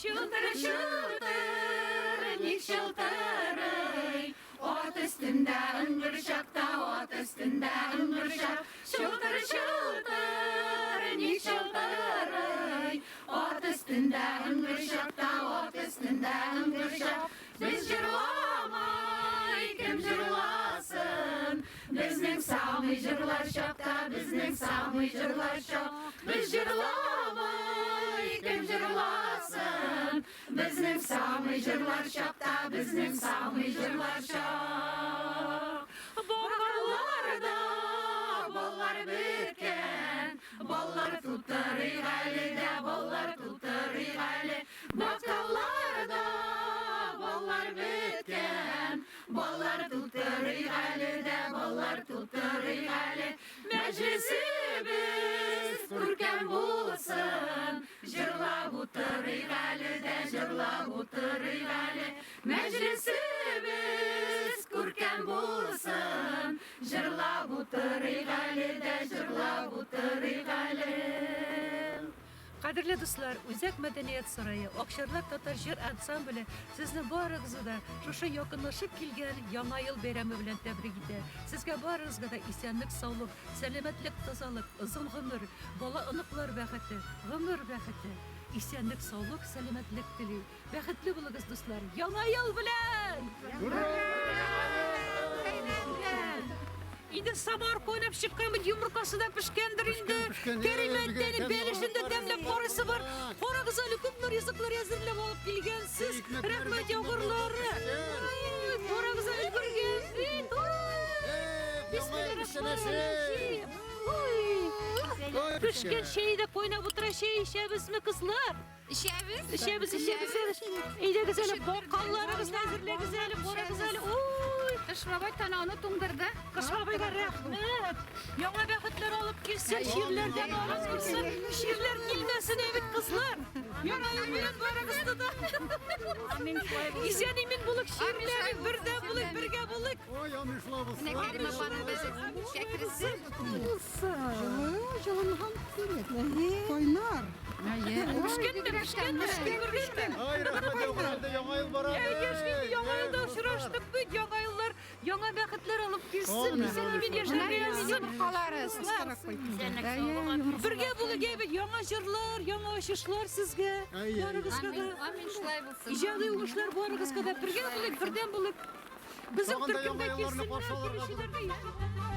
Чылтыр, чылтыр, ник чылтырый? Ат өстендә ыңгырчак та, ат өстендә ыңгырчак. Чылтыр, чылтыр, ник чылтырый? Ат өстендә ыңгырчак та, ат өстендә ыңгырчак. Без җырламай, кем җырласын? Безнең самый җырлар чакта, безнең самый җырлар чак. Без җырламай, кем җырласын? Безнең самый җырлар чакта, безнең самый җырлар чак. Бакаларда баллар беткән, баллар тутырыйк әле дә, баллар тутырыйк әле. Бакаларда баллар беткән, баллар тутырыйк әле дә, баллар тутырыйк әле. Мәҗлесебез күркәм булсын, җырлап утырыйк әле дә, җырлап утырыйк әле. Мәҗлесебез күркәм булсын, җырлап утырыйк әле дә, җырлап утырыйк әле. Кадерле дуслар, Үзәк мәдәният сарае, Акчарлак татар җыр ансамбле сезне барыгызны да шушы якынлашып килгән Яңа ел бәйрәме белән тәбрик итә. Сезгә барыгызга да исәнлек-саулык, сәламәтлек, тазалык, озын гомер, бала-оныклар бәхете, гомер бәхете, исәнлек-саулык, сәламәтлек тели. Бәхетле булыгыз, дуслар! Яңа ел белән! Ура! Инде самар кайнап чыккан бит, йомыркасы да пешкәндер инде. Кәримәттән бәлешен дә тәмләп карыйсы бар. Карагыз әле, күпме ризыклар әзерләп алып килгәнсез. Рәхмәт яугырлары. Карагыз әле, өлгергән бит. Бисмиллаһир-рахманир-рахим. Ой! Пешкән чәй дә кайнап утыра, чәй эчәбезме, кызлар? Эчәбез. Эчәбез, эчәбез әле. Әйдәгез әле, бокалларыгызны әзерләгез әле, карагыз әле. Ой! Кыш бабай танауны туңдырды. Кыш бабайга рәхмәт. Яңа бәхетләр алып килсен, чирләрдән арындырсын. Чирләр килмәсен, әйбәт кызлар. Яңа ел белән барыгызны да. Амин, шулай булсын. Исән имин булыйк, чирләр бердәм булыйк, бергә булыйк. Ой, амин, шулай булсын. Менә Кәрим апаның безнең шәкересе. Җылы, җылынган кирәк. Кайнар. Пешкәнме, пешкәнме, өлгергәнме? Ай, рәхмәт яугыр, яңа ел бара. Әйе, шундый яңа елда очраштык бит, яңа еллар, яңа бәхетләр алып килсен, Амин. исән имин яшәргә язсын. Йомыркалары. Бергә булыйк, әйбәт, яңа җырлар, яңа ачышлар сезгә, Әйе. барыгызга да. Амин, шулай булсын. Иҗади уңышлар барыгызга да. Бергә булыйк, бердәм булыйк. Безнең Тагын да төркемгә яңа елларны килсеннәр, каршы алырга килүчеләр дә.